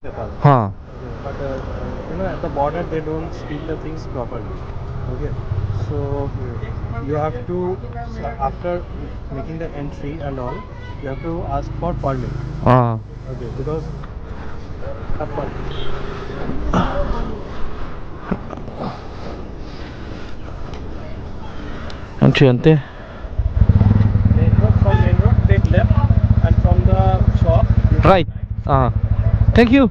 Ha. But you know, at the border they don't speak the things properly. Okay, so you have to, after making the entry and all, you have to ask for permit. Ah. Okay, because a permit. An thiante. Main road, from main road take left, and from the shop right. Ah. Thank you.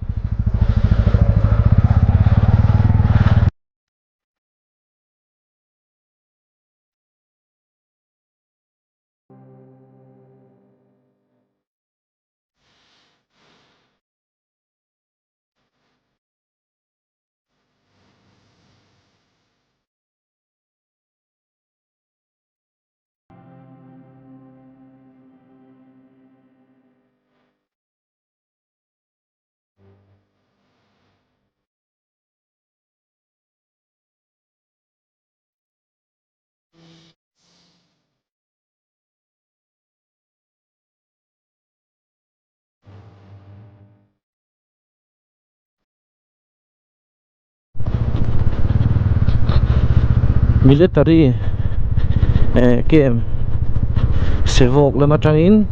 Military eh camp Sevawk lam atangin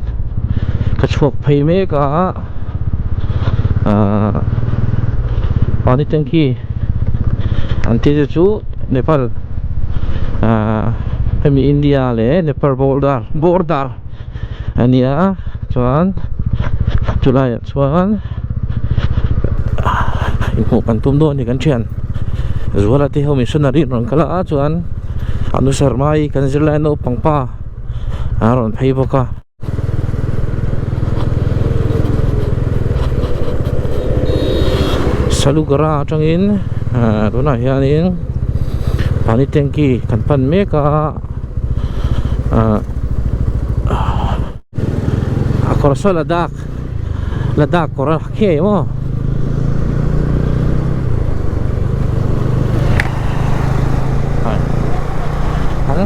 ka chhuak phei mek a ahh pani tanki an tih te chu Nepal ahh hemi India leh Nepal border border a nia chuan chulaiah chuan inhmuh kan tum dawn a ni kan thian Zuala te ho missionary an rawn kal a chuan Anu Sharma hi kan zirlai naupang pa a rawn phei bawk a. Salugara atangin ah tunah hianin pani tanki kan pan mek a ah a kawr saw Ladakh Ladakh kawr a khei maw. An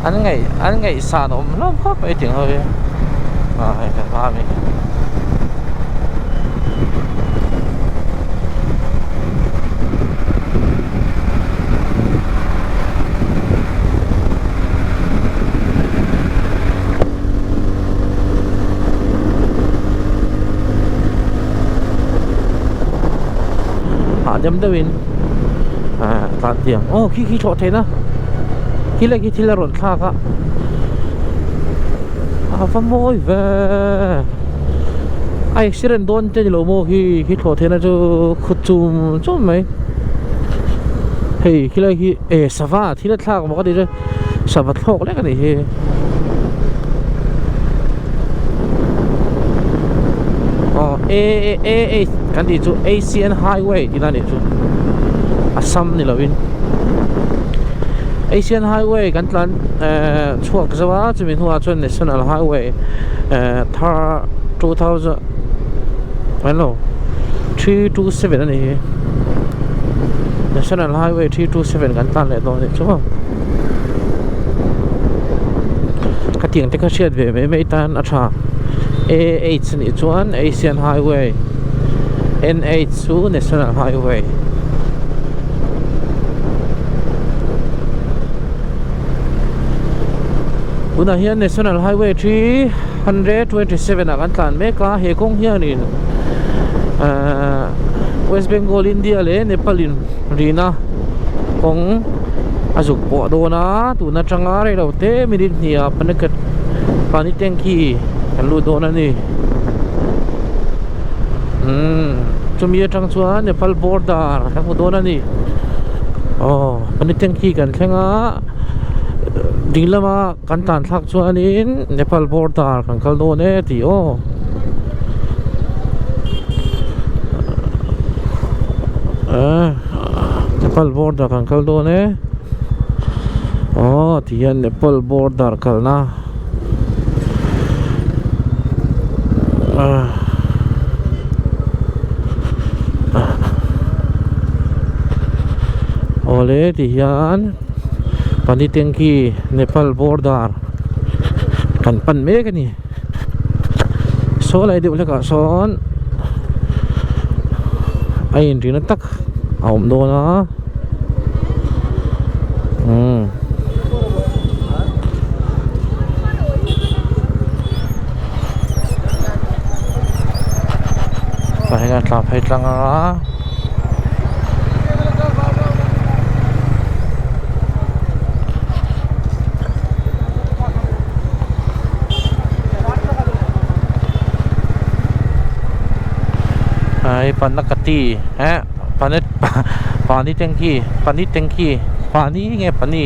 an ngaih an ngaihsan awm hlawm khawp mai tih ang ho hi ah hei kan hma ami. Hahdam deuhin ah tlan tiang aw khi khi thlawh theihna khi leh khi thil a rawn thlak a a va mawi ve a accident dawn te ni lo maw khi khi thlawh theihna chu khut chum chum mai hei khilai khi e sava thil a thlak maw ka tih chu sava thlawk lek a nih hi. Aw A A A kan tih chu Asian Highway tihna a nih chu Assam ni lovin Asian Highway kan tlan ehh chhuak zo a chumi hnuah chuan National Highway ehh thar 2000 hello 327 a nih hi National Highway 327 kan tlan leh dawn a nih chu Khatiang te kha hriat ve mai mai tan a tha AH a nih chuan Asian Highway NH chu National Highway tunah hian National Highway 327 ah kan tlan mek a he kawng hianin ahh West Bengal India leh Nepal in rina kawng a zuk pawh dawn a tun atanga reilo te minute hnih ah panikat pani tanki kan lut dawn a ni umm chumi atang chuan Nepal border kan hmu dawn a ni aw pani tanki kan thleng a ding lama kan tan thlak chuanin Nepal border kan kal dawn e tih aw. Nepal border kan kal dawn e aw ti hian Nepal border kalna awle ti hian pani tanki Nepal border kan pan mek a ni saw lai deuh hlekah sawn. a inrina tak a awm dawn a umm. Tah hian a tla phei tlang a. Hei panakati eh panet pani tanki pani tanki pani nge pani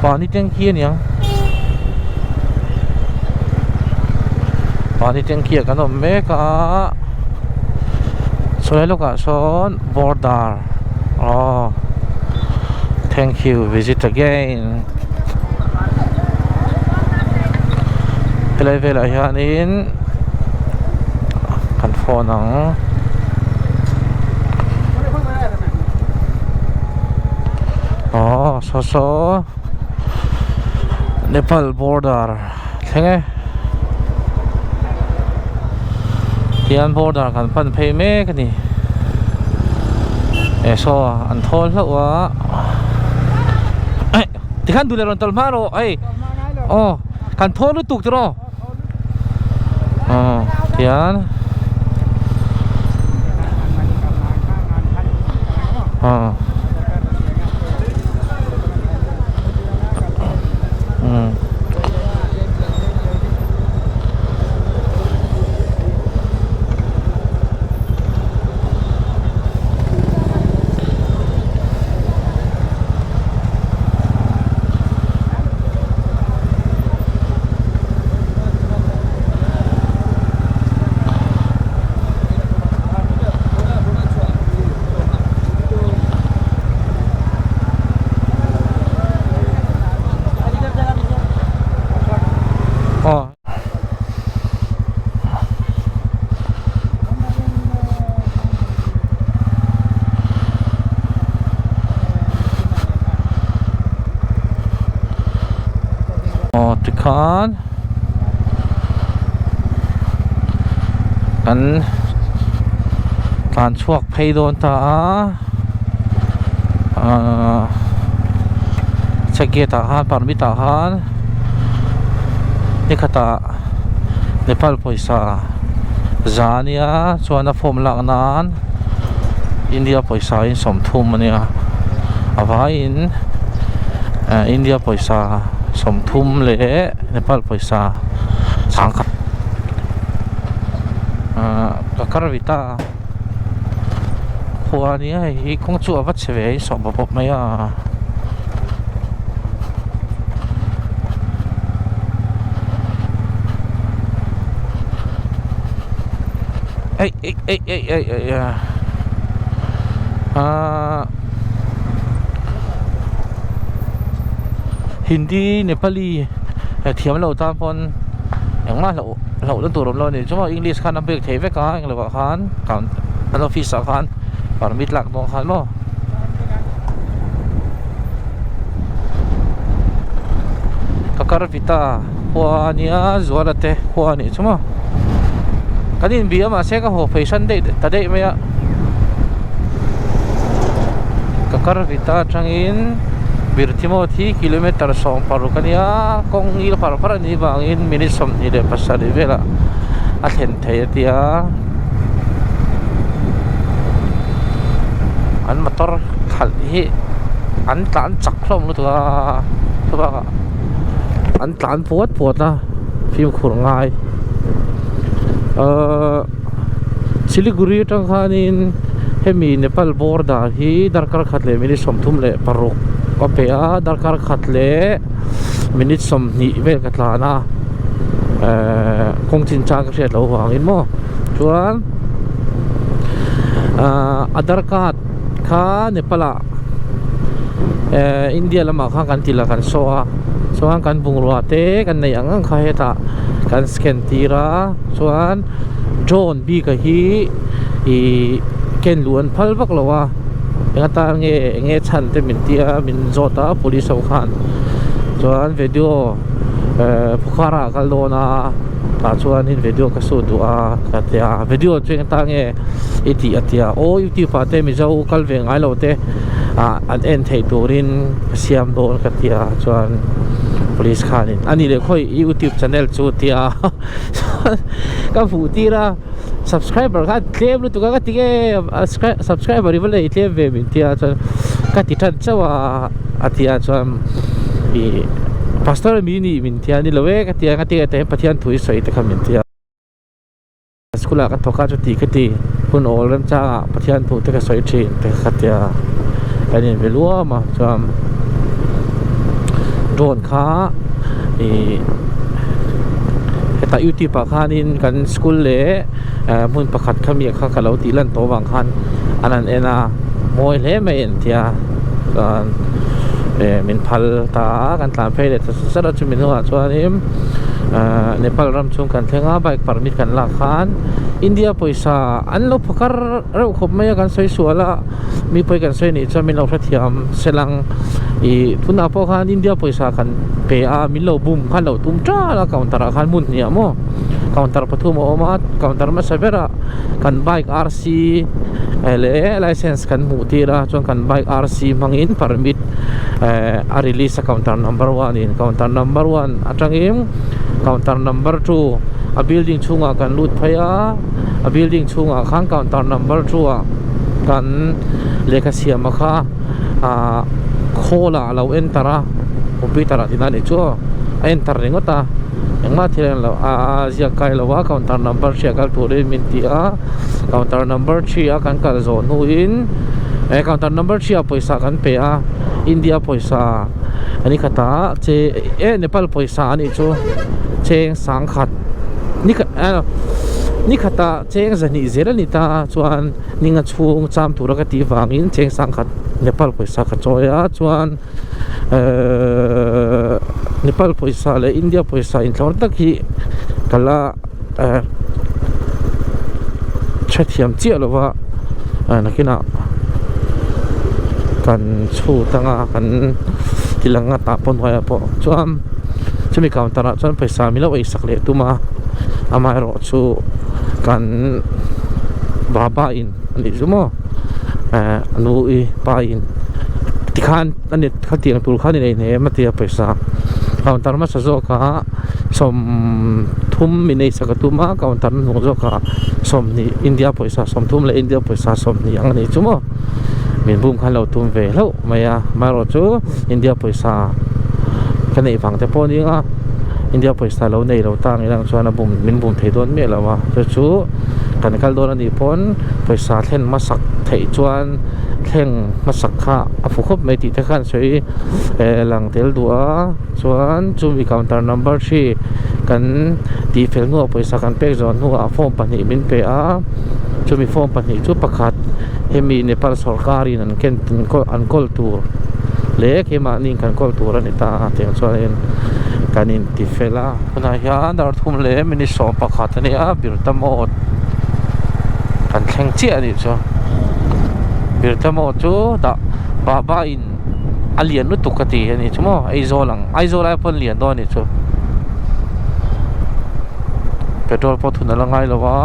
pani tanki a niang pani tanki ah kan awm mek a sawi lawkah sawn border aw thank you visit again helai velah hianin kan phone ang aw saw saw Nepal border thleng e tihian border kan pan phei mek a ni eh saw an thawl hlauh a eh tikhan duh leh rawn tawlh hma rawh hei aw kan thawl lutuk tiraw aw tihian aw umm. Aw. Aw tikhan kan tlan chhuak phei dawn ta a ahh check gate ah khan permit ah khan nikhatah Nepal pawisa za ania chuan a form lak nan India pawisa in sawmthum ania a vaiin eh India pawisa sawmthum leh Nepal pawisa sangkhat ah Kakarvita khua ania hei hi kawng chu a va chhe ve a insawh bawp bawp mai a. Ei ei ei ei ei ei ah Hindi Nepali thiam lo tan pawn engmah hlauh hlauh na tur awm lo a ni chuan English khan a pek theih vek a englo ah khan an office ah khan permit lak dawn khan maw. Ka karvita khua ania zuala te khua a nih chu maw kan inbia mahse ka haw phei hran daih ta daih mai a ka karvita atangin Birthimawt hi kilometer 16 a nia kawng ngil par par a nih vangin minute 27 velah a thlen theih a tia an motor khalh hi an tlan chak hlawm lutuk a chubakah an tlan puat puat a fimkhur ngai ahh Siliguri atang khanin hemi Nepal border hi darkar khat leh minute 36 a pe a darkar khat leh minute 20 vel ka tlan a ehh kawng chin chang ka hriat loh vangin maw chuan ahh Aadhar card kha Nepal ah ehh India lamah khan kan ti la kan saw a chuan kan bungrua te kan neih ang ang kha hetah kan scan tir a chuan drone bik a hi ihh ken luh an phal vak lo a eng atan nge eng nge chhan te min tia min zawt a police ho khan chuan video. Pokhara ah kal dawn a tah chuanin video ka shoot duh a ka ti a video chu eng tan nge i tih a tia aw youtube ah te mizo kal ve ngai lo te ah an en theih turin ka siam dawn ka ti a chuan police khanin a nih leh khawi i youtube channel chu tia ka hmuh tir a subscriber kha tlem lutuk a ka ti nge subscriber i va lei tlem ve min tia chuan ka ti tan chauh a a tia chuan ih pastor ami ni min tia ni lo e ka tia ka ti a Pathian thu i sawi te kha min tia. School ah ka thawk a chuti ka ti hun awl remchang ah Pathian thu te ka sawi thin te ka tia kan in ve luam a chuan drone kha ih hetah youtube ah khanin kan school leh hmun pakhat kha mi kha ka lo tih lan tawh avang khan an han en a mawi hle mai an tia chuan min phal ta a kan tlan phei leh ta sat a chumi hnungah chuanin Nepal ram chhung kan thleng a bike permit kan lak khan India pawisa an lo phakar reuh khawp mai a kan sawi sual a mi pawi kan sawi nih chuan min lo hrethiam selang ih tunah pawh khan India pawisa kan pe a min lo bum khan lo tum ṭal a counter ah khan hmun hnih ah maw counter pathum a awm a counter hmasa berah kan bike RC leh license kan hmuh tir a chuan kan bike RC hmangin permit a release a counter number one in counter number one atangin counter number two a building chhungah kan lut phei a a building chhungah khan counter number two ah kan lehkha siam a kha ah khawl ah alo enter a computer ah tihna a nih chu aw a enter ringawt a engmah thil a en lo a ziak kai lo a counter number three ah kal turin min ti a counter number three a kan kal zawh hnuin eh counter number three ah pawisa kan pe a India pawisa a ni khat a che eh Nepal pawisa a nih chu cheng sangkhat ni khat ni khatah cheng zahnih zel a ni ta a chuan ninga chhung cham tura ka tih vangin cheng sangkhat Nepal pawisa ka chawi a chuan ehh Nepal pawisa leh India pawisa inthlawr tak hi ka la ehh hrethiam chiah lo va nakinah kan chhut anga kan ti lang a tah pawh hnuaiah pawh chuan chumi counter ah chuan pawisa min lo eisak leh tum a amaherawh chu kan baba in a nih chu maw ehh a nu i pa in tikhan a ni khatiang tur khan in ei hnem a tia pawisa counter hmasa zawk ah sawmthum min eisak a tum a counter hnuhnung zawk ah sawmhnih India pawisa sawmthum leh India pawisa sawmhnih ang a nih chu maw min bum khan lo tum ve hlauh mai a amaherawhchu India pawisa ka neih vang te pawh a ni ang a India pawisa lo nei lo ta ang ilang chuan a bum min bum thei dawn miah lo a chu chu kan kal dawn a nih pawn pawisa thlen hmasak theih chuan thleng hmasak kha a fu khawp mai tih te khan sawi lang tel duh a chuan chumi counter number three kan tih fel hnuah pawisa kan pek zawh hnuah form pahnih min pe a chumi form pahnih chu pakhat hemi Nepal sawrkar in an ken an kawl tur leh keimahni in kan kawl tur a ni ta a tiang chuanin kan inti fel a tunah hian dar thum leh minute 11 a ni a Birtamawt kan thleng chiah a nih chu Birtamawt chu dah Baba in a lian lutuk ka ti a nih chu maw Aizawl ang Aizawl ai pawn lian dawn a nih chu petrol pawh thun a la ngai lo a.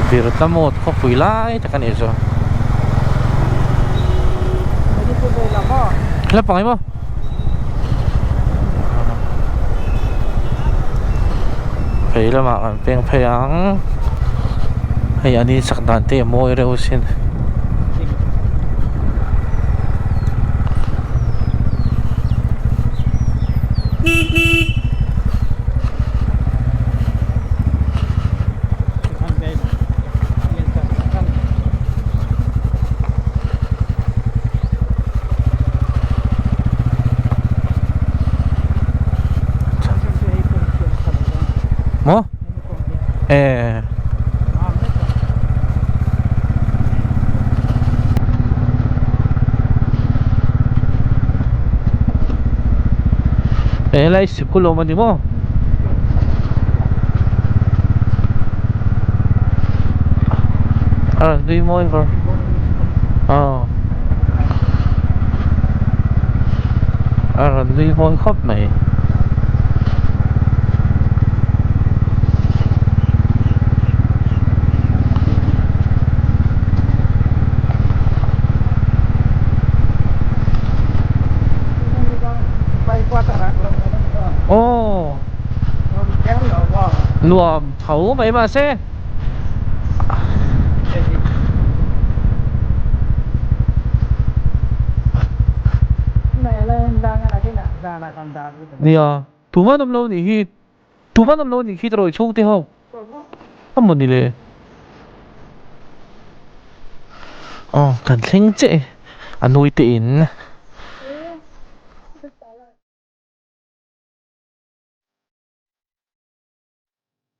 Birtamawt khawpui lai tak a nih chu hla pangai maw phei lamah kan peng phei ang hei an insak dan te a mawi reuh asin. Maw? E. Helai sikul awm a ni maw? A rawn nui mawi vawr. Aw. A rawn nui mawi khawp mai. Aw nuam tho mai mahse Nia tuma an awm lo nih hi tuma an awm lo nih khi tawrh chhungte ho a maw ni le aw kan thleng chiah e a nui te in.